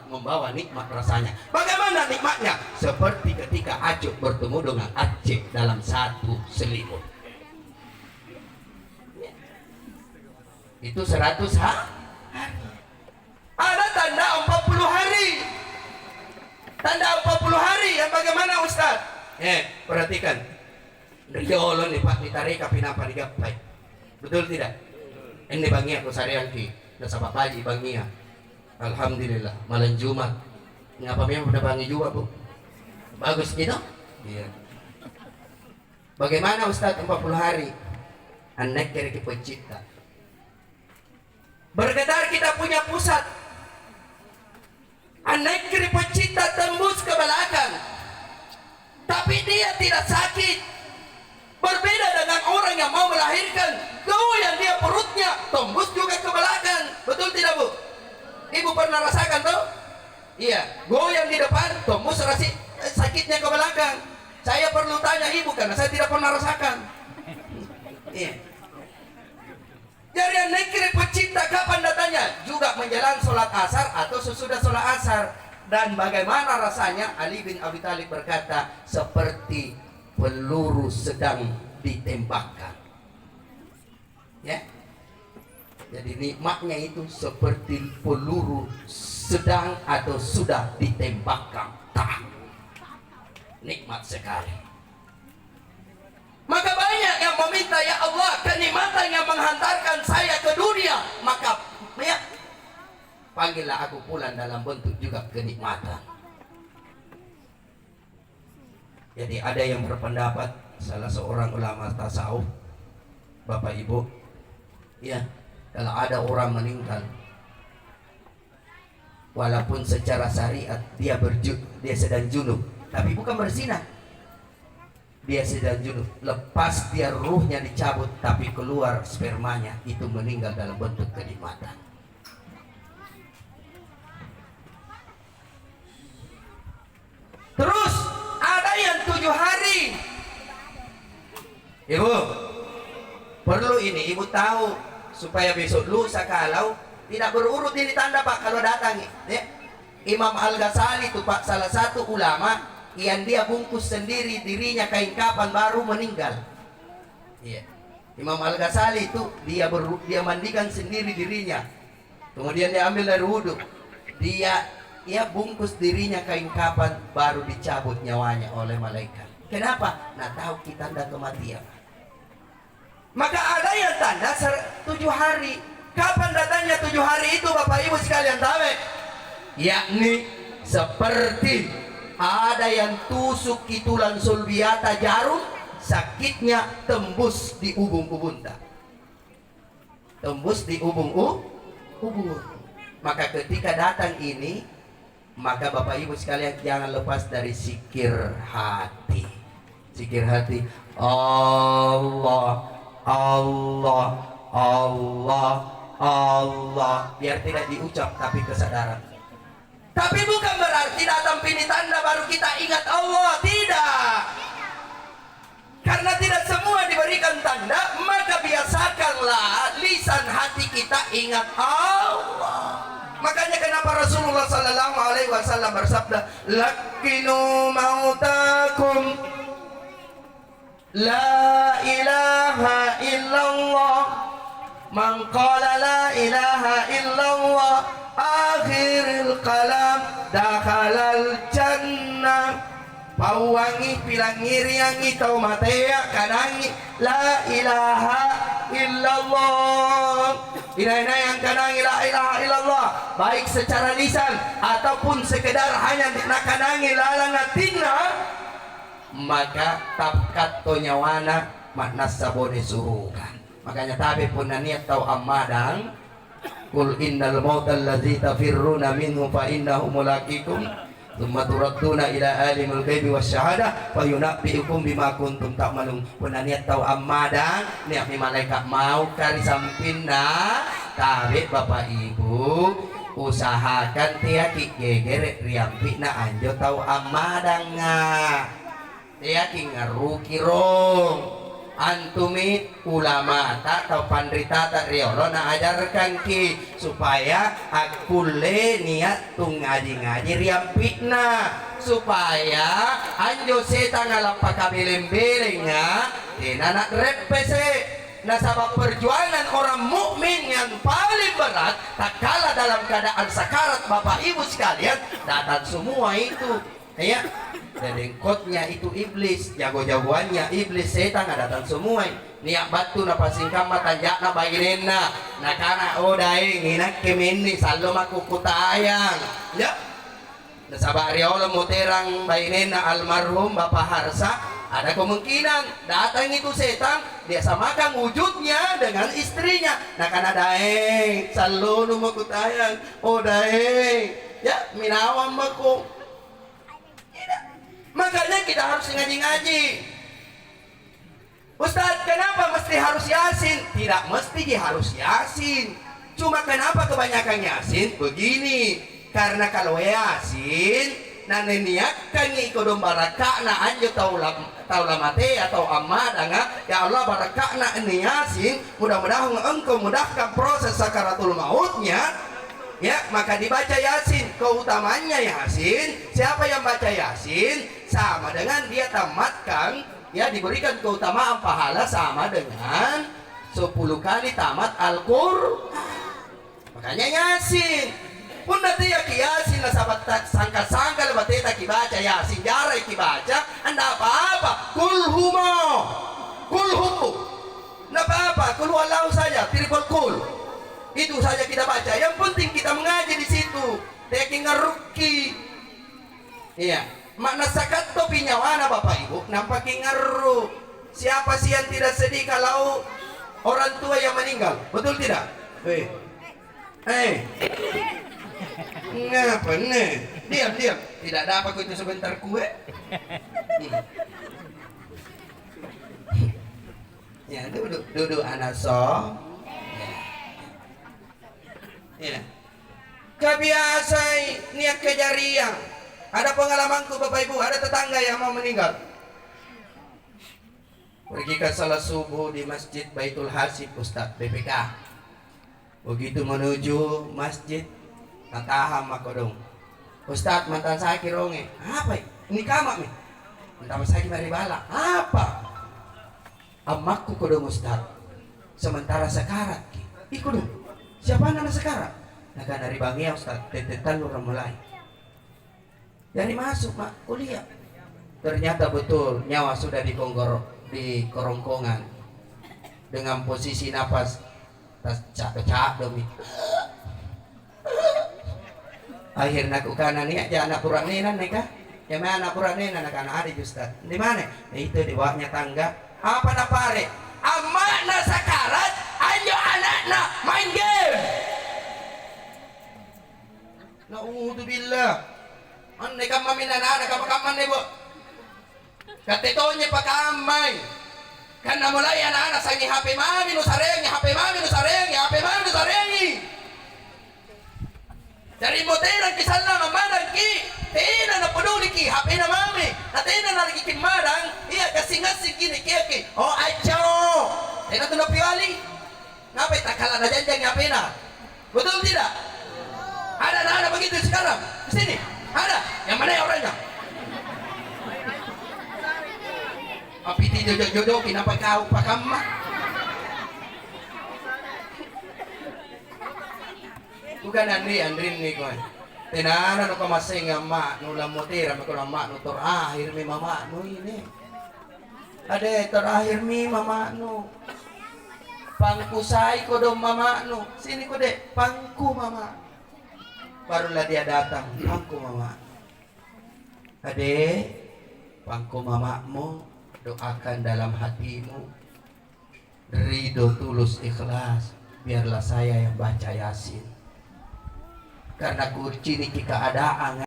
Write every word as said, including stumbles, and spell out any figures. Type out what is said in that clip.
membawa nikmat rasanya. Bagaimana nikmatnya? Seperti ketika Acuk bertemu dengan Aceh dalam satu selimut. Itu seratus ha-, hari. Ada tanda empat puluh hari. Tanda empat puluh hari yang bagaimana, Ustaz? Eh, perhatikan. Rioloni, Pak, nitareka pinapa nigappai. Betul tidak? Ini bangngia kusareangki, nasaba' baji' bangngia. Alhamdulillah, malam Jumat. Ngapa memang pada bangngi Jumat, Bu? Bagus gitu? Iya. Bagaimana, Ustaz, empat puluh hari? Annekkereki Paccingta. Bergetar kita punya pusat. Annekkiri Paccingta tembus ke belakang. Tapi dia tidak sakit. Berbeda dengan orang yang mau melahirkan, goyang dia perutnya, tembus juga ke belakang. Betul tidak, Bu? Ibu pernah rasakan, toh? Iya, goyang di depan, tembus rasi-, sakitnya ke belakang. Saya perlu tanya Ibu, karena saya tidak pernah rasakan. Iya. Jari annekkiri Paccingta kapan datangnya? Juga menjelang sholat asar atau sesudah sholat asar. Dan bagaimana rasanya? Ali bin Abi Thalib berkata, "Seperti peluru sedang ditembakkan." Ya. Jadi nikmatnya itu seperti peluru sedang atau sudah ditembakkan. Tak. Nikmat sekali. Maka banyak yang meminta, "Ya Allah, kenikmatan yang menghantarkan saya ke dunia, maka, ya, panggillah aku pulang dalam bentuk juga kenikmatan." Jadi ada yang berpendapat, salah seorang ulama tasawuf, Bapak Ibu, ya, kalau ada orang meninggal, walaupun secara syariat dia berju-, dia sedang junub, tapi bukan berzina. Dia sedang junub. Lepas dia ruhnya dicabut, tapi keluar spermanya, itu meninggal dalam bentuk kenikmatan. Terus ada yang tujuh hari. Ibu, perlu ini Ibu tahu supaya besok lusa kalau tidak berurut ini tanda, Pak, kalau datangi. Ya. Imam Al-Ghazali itu, Pak, salah satu ulama yang dia bungkus sendiri dirinya kain kapan baru meninggal. Iya. Imam Al-Ghazali itu dia beru-, dia mandikan sendiri dirinya. Kemudian dia ambil air wudhu. Dia, ia bungkus dirinya kain kapan, baru dicabut nyawanya oleh malaikat. Kenapa? Nah, tahu kita tanda kematian. Maka ada yang tanda ser-, tujuh hari. Kapan datangnya tujuh hari itu, Bapak Ibu sekalian tahu? Yakni seperti ada yang tusukki tulang sulbiata jarum, sakitnya tembus di ubung-ubunta. Tembus di ubung-u-, ubung. Maka ketika datang ini, maka Bapak Ibu sekalian, jangan lepas dari zikir hati. Zikir hati, Allah, Allah, Allah, Allah. Biar tidak diucap, tapi kesadaran. Tapi bukan berarti datang pini tanda baru kita ingat Allah, tidak. Karena tidak semua diberikan tanda, maka biasakanlah lisan hati kita ingat Allah. Makanya kenapa Rasulullah sallallahu alaihi wasallam bersabda, "Laqqinu mautakum la ilaha illallah." Man qala la ilaha illallah akhiril kalam dakhalal jannah. Pauangi, pilangngeriangi tau matea, kanangi la ilaha illallah. Inai-nai angkanangi la ilaha illallah, baik secara lisan ataupun sekedar hanya nakanangi lalang atinna, maka tapkatto nyawana ma'nassa bone suruga. Makanya tabe punna nia' tau ammadang, "Qul innal mautal ladzi tafirruna minhu fa innahu mulaqikum, tsumma turadduna ila alimil ghaibi wasyahadah, fa yunabbiukum bima kuntum ta'malun." Punna nia' tau ammadang, nia'mi malaeka' mauka ri sampinna, tabe Bapa Ibu, usahakan teaki' gegere' ri ampi'na anjo tau ammadanga. Teaki' ngarruki rong. Antumi ulamata, tau panritata riolo naajarkangki supaya akkulle nia' tungngaji-ngaji ri ampi'na, supaya anjo setanga lappakabeleng-belenga tena na'reppese'. Nasaba' perjuangan orang mukmin yang paling berat tatkala dalam keadaan sakarat, Bapak Ibu sekalian, datang semua itu. Iya, dedengkotnya itu iblis, jago-jagoannya iblis, setang datang semua. Nia' battu napasingkamma tanja'na bainenna, nakana, "Oh, daeng, inakke menni sallo makkukutayang." Ya. Nasaba' riolo moterang bainenna almarhum Bapa' Harsa, ada kemungkinan datang itu setang, dia samakan wujudnya dengan istrinya. Nakana, "Daeng, sallono makkutayang." "Oh, daeng, ya, minawang mako." Tidak. Makanya kita harus ngaji-ngaji. "Ustaz, kenapa mesti harus Yasin?" Tidak mesti ji harus Yasin. Cuma kenapa kebanyakan Yasin? Begini, karena kalau Yasin, naniniakkangi kodong barakka'na anjo tau lam-, tau lamatea, tau ammadanga, "Ya Allah, barakka'na anne Yasin, mudah-mudahan Engkau mudahkan proses sakaratul mautnya." Ya, maka dibaca Yasin. Keutamaannya Yasin, siapa yang baca Yasin, sama dengan dia tamatkan, ya, diberikan keutamaan pahala sama dengan sepuluh kali tamat Al-Qur'an. Makanya Yasin. Punna teaki Yasin, nasaba' ta-, sangka-sangka bateta kibaca Yasin, jarai kibaca, anda apa-apa. Kulhu mo. Kulhu. Napa-apa, kul huwallahu saja, triple kul. Itu saja kita baca. Yang penting kita mengaji di situ. Teaki ngarrukki. Iya. Ma'nassa kattopi nyawana, Bapak Ibu, nampaki ngarru. Siapa sih yang tidak sedih kalau orang tua yang meninggal? Betul tidak? Eh. Eh. Ngapa, ne? Diam, diam. Tidak dapat itu sebentar kue. Hmm. Ya, duduk, duduk, anak so. Ya. Kabiasai nia' kejariang. Ada pengalamanku, Bapak Ibu, ada tetangga yang mau meninggal. Pergi ke salat subuh di Masjid Baitul Hasib, Ustaz, B P K. Begitu menuju masjid, natahang mako dong. "Ustaz, mantang saki ronge." "Apai?" "Nikama mi." "Mantang saki mari bala." "Apa?" "Ammakku kodong, Ustaz. Sementara sakaratki." "Iko dong. Siapanna nasakarat?" Nakana, "Ri bangea, Ustaz, tette tallu ramulai." Jari masuk ma' kuliah. Ternyata betul nyawa sudah di konggoro-, di kerongkongan. Dengan posisi napas tas-, caddo-caddomi. Akhirnya kukana, "Nia' ja ana' bura'nena neka?" "Ia mae ana' bura'nena." Nakana, "Ada ji, Ustaz." "Di mana?" "Itu di bawahnya tangga." Apa napare? Amma'na sakarat, anjo ana'na main game. Na'udzubillah. Anne kammami nana-nana, kamma-kamma anne, Bu. Katte tonji pakammai. Kan namulai ana'-ana' sangi H P mami nusareangi, H P mami nusareangi, H P mami nusareangi. Jari moterangki sallang ammadangki, tena napeduliki H P-na mami, na tena nalakiki madang, ia gassing-gassingki nikiaki, "Oh, acco." Tena tu napiwali. Ngapai takkala najanjangi H P-na? Betul tidak? Ada anak-anak begitu sekarang? Di sini? Ada? Yang mana ya orangnya? Apiti jojo-jojoki, napa kau pakamma? Bukan anri, anrinni koe. Tenana nukamassengi amma'nu, lammotera mako amma'nu, terakhirmi mama'nu ini. Ade, terakhirmi mama'nu. Pangkusai kodong mama'nu. Sini kode, pangku mama. Barulah dia datang, pangku mama. Ade, pangku mama'mu, doakan dalam hatimu. Ridho tulus ikhlas, biarlah saya yang baca Yasin. Karena kuciniki keadaan